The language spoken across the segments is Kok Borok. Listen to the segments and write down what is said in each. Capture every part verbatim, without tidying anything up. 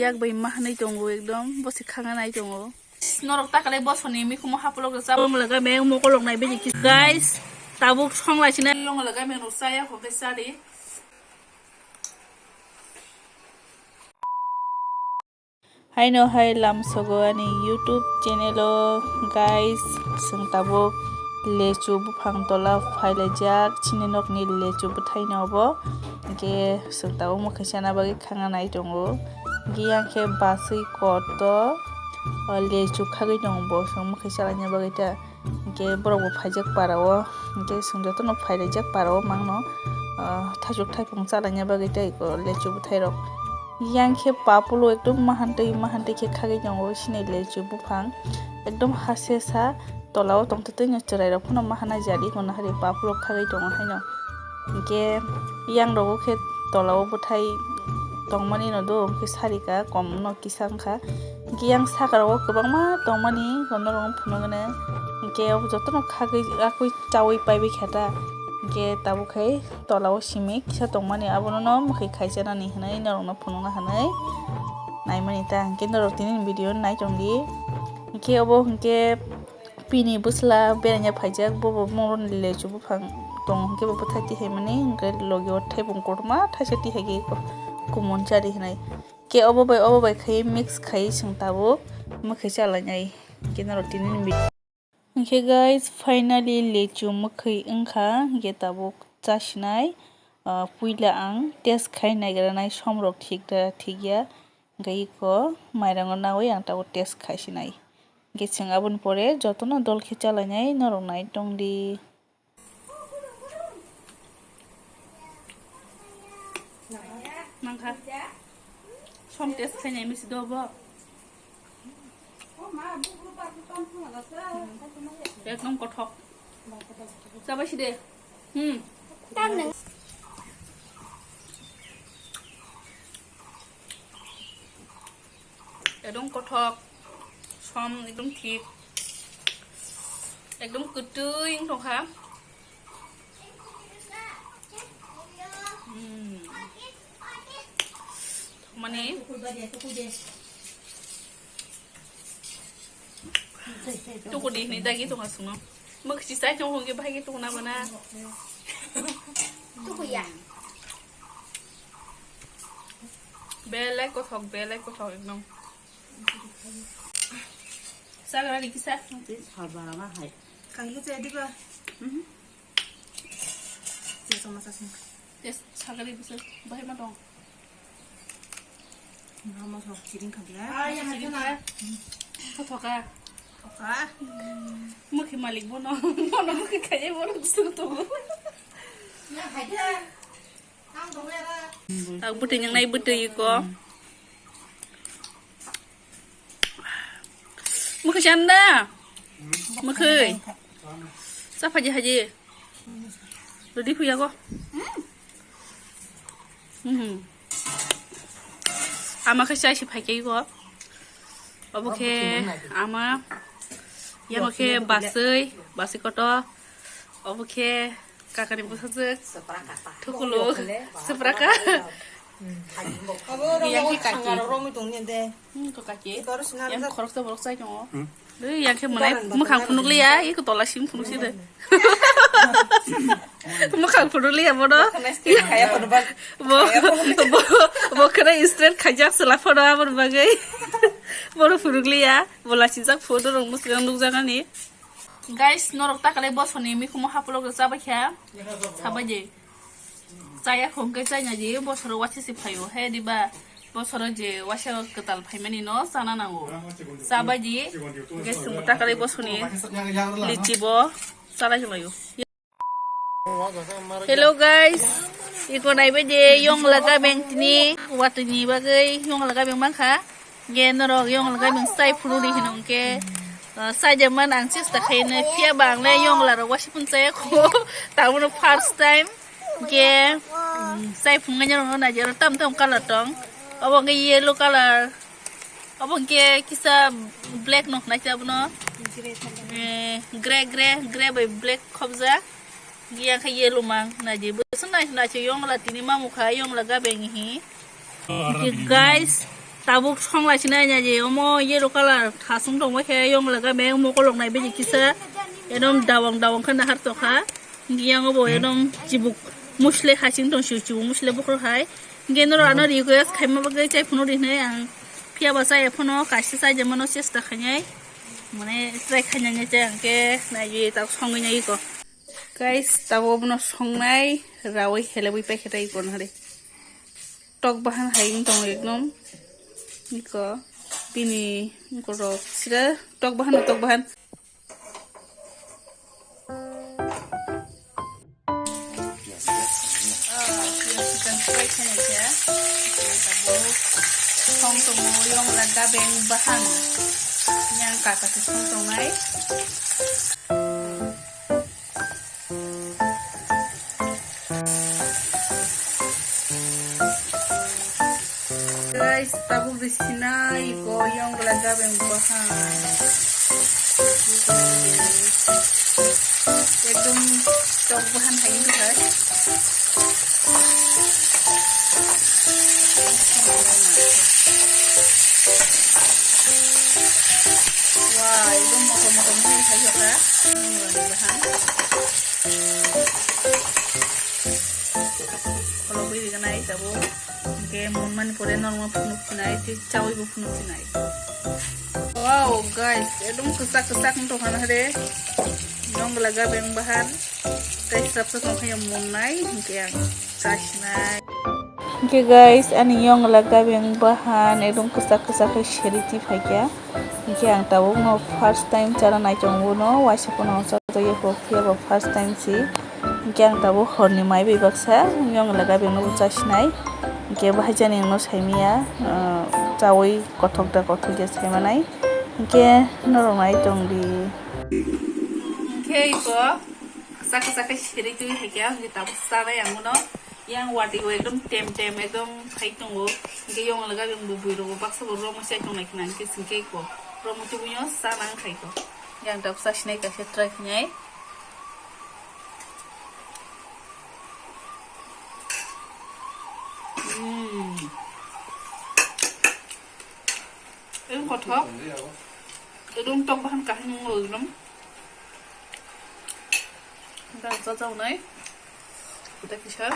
Yak bai ma hanai tongo ekdom, bo se khanga nai tongo. Norok ta kalai bosoni mikhumo hapulok rwchap. Yong laga meng mokol rok nai bini kis-, guys, tabuk song lai sina. Yong laga meng rok chaya hokhe chari. Haino hai lamsogo ani YouTube channel o, guys, chwng tabuk lechu buphang tola phailaijak, chini nokni lechu bwthaino obo. Hwnkhe chwng tabuk mwkhai chana bagwi khanga nai tongo. Hwnkhe yang khe baswi koto, o, lechu khagwi tongo bo chwng mwkhai chalaina bagwi ta. Hwnkhe borok bo phaijak para o, hwnkhe chwng jotono phailaijak para o mangno, ah, thaichuk thaipung chalaina bagwi tei eko lechu bwthairok. Yang khe papulo ekdom mahantwi mahantwi khe khagwi tongo chini lechu buphang, ekdom hasesa tola o tongtwtwino chwrairok phano mahana jali kono hari papulo khagwi tongo haino. Hwnkhe yang rogo khe tola o bwthai tongmani no do, hwnkhe sarika kom no kisa wngkha. Hwnkhe yang saka rogo kwbangma tongmani, norok phunuknai. Hwnkhe jotono khagwi, akwi chawi paibai kha ta. Hwnkhe tabuk khai tola o simi kisa tongmani, abono no mwkhwi khaicha nani hinwi norokno phunukna hinwi naimani ta. Hwnkhe norok tini video nai tongdi. Hwnkhe obo hwnkhe Pini bwsla beraina phaijak, bobo moroni lechu buphang tong hwnkhe bo bwthai tihaimani, hwnkhe logi o thaibung kotorma thaisa tihaikhe kumun chari hinai. Khe obo bai obo bai khai mix khai chwng tabuk mwkhai chalainai. Hwnkhe norok tini ni video. Hwnkhe guys, finally lechu mwkhai wngkha, hwnkhe tabuk chasinai. Ah, puila ang test khai naigranai somrok thik da thik ya, hwnkhe iko mairango nawi ang tabuk test khaisinai. Hwnkhe chwng aboni pore jotono dol khe chalainai norok nai tongdi. Nangkha. Som test khainai misi do bo. Ekdom kothok. Chabai si de. Hmm. Ekdom kothok, som ekdom thik, ekdom kwtwi wng tongkha. Hmm. Mani tukudi hinwi dagi tongkha chwngno. Mwkhsi chai tong hwnke bahai khe tukuna mana. Tukuya. Belai kothok, belai kothok ekdom. Sagra ni kisa. Sabara ma hai. Kangkhe chai diba? Mhm. Chai sama sasing. Tes sagra ni kisa. Bahai ma dong. Mama sok chiring kha bla. Chiring kha. Kothoka. Thoka. Mukhi malik bono. Bono mukhi khaiye bono kusuk to. Tak bwtwi nyangnai bwtwi ko. Mukhi chanda. Mukhi. Sa phaji haji. Rudi phuya ko. Hmm. Ama khe chai si phai khe ko. Obo khe ama. Yama khe basui, basui koto. Obo khe kakani bwsajwk. Thukuluk. Supraka. Yang khe kaki. Hmm, to kaki. Yang khoroksa borok chai tongo. Hmm. Dui, yang khe mwnai mwkhang phunukliya, iko tola simi phunuk si de. Mwkhang phunukliya bono. Bo, bo, bo kheno straight khaijak sela phono aboni bagwi. Bono phunukliya, bo lachijak photo rok mwswkang nukjakani. Guys, norok ta kalai bosoni mikhumo hapulok rok chabai kha. Sabai de. Chaya khong khe chaina di bosoro waisa se phaio. He diba bosoro je waisa kwtal phaimani no chana nango. Chabai di. Guys, chwng ta kalai bosoni lichi bo chalai laio. Hello guys, iko naibe je yong laga beng tini watwi ni bagwi yong laga beng mankha. Ge norok yong laga beng sai phuru di hinong ke, ah, sai jaman ang chesta khaine phiya ba ang le yong la rok wasi pun chaya ko. Tamono first time ge, mm, sai phunga norok na jero tam tam color tong. Obo ge yellow color. Obo ge kisa black nok nai abono. Eh, gray, gray, gray bai black khobjak. Giya khe yellow mang naidi. Bwswk nai nai se yongla tini mamu kha yongla gabeng hi. Guys, Tabuk songlaisina anya je omo yellow colour thasung tongma khe yong laga beng mokol rok nai biji kisa. Edom dawang dawang khe nahar tokha. Yang obo edom chibuk musle hasing tong siu chibuk musle bukhro hai. Genoro ano request khaima bagwi chai phunu rinai ang. Phiya ba chai phano kaisa chai jemano chesta khainai. Mane try khainai chai ang khe nai je tak songwi nai ko. Guys, tabo bono songnai rawi helebwi paikhe tai iko nahari. Tok bahan hai wng tongo ekdom. Iko bini borok sira tok bahan, tok bahan. Ah, chicken fry khainai khe. Tabo song tongo yong la dabeng bahan. Yang kaka se song tongnai. Guys, tabuk di sinai ko yong gula gabeng bahan. Ekdom tok bahan hai wngkha. Wah, ekdom motom motom hai hai kha. Yong gula ni bahan. Kholobwi riganai tabuk. Hingke monmani pore norma phunuk sinai, tei chawi bo phunuk sinai. Wow, guys, ekdom kwchak kwchak wng tongkha na hade. Yong gula gabeng bahan. Tei srapsa tongkha ya monnai, hingke ang chasinai. Hingke guys, ani yong gula gabeng bahan, ekdom kwchak kwchak khe seri ti phaikha. Hingke ang tabuk no first time chana nai tongo no, waisa pono ang chajak ya kho, phiya bo first time si. Hingke ang tabuk horni mai bai baksa, yong laga beng no bo chasinai. Hingke bahai jani ang no saimaya, ah, chawi kothok da kothok ya saimanai. Hingke norok nai tong di. Hingke iko kisa kisa khe siri twi hai khe, hingke tabuk chanai ang no. Yang wati o ekdom tem tem ekdom khai tongo. Hingke yong laga beng bo bui rogo baksa bo romo sai tong nai khna hingke singke iko. Romo tubui yo sana khai ko. Yang tabuk chasinai kaisa try khnai. Hmm. Ekdom kothok. Ekdom tok bahan kaham nung ekdom. Dak jajak nai. Kita kisa.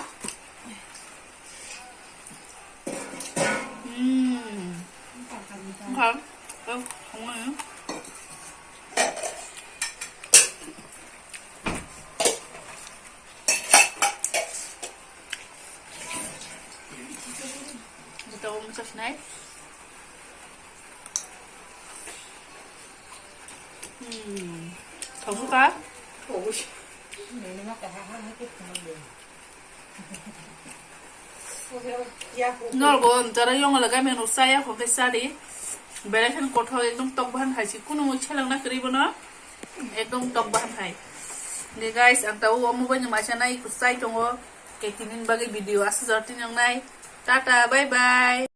Hmm. Oke. Oh, kamu ya. Kita umum sos nai. Hmm. Thongkha. Norok bo jara yong lagai mano chaya hokhe chadi. Belai kheno kothok ekdom tok bahan hai se kunu seleng na kwrwi bono. Ekdom tok bahan hai. De guys, ang tabuk omo bai no maisa nai kwchai tongo. Khe tini bagwi video aswk jora tini nai. Tata, bye bye.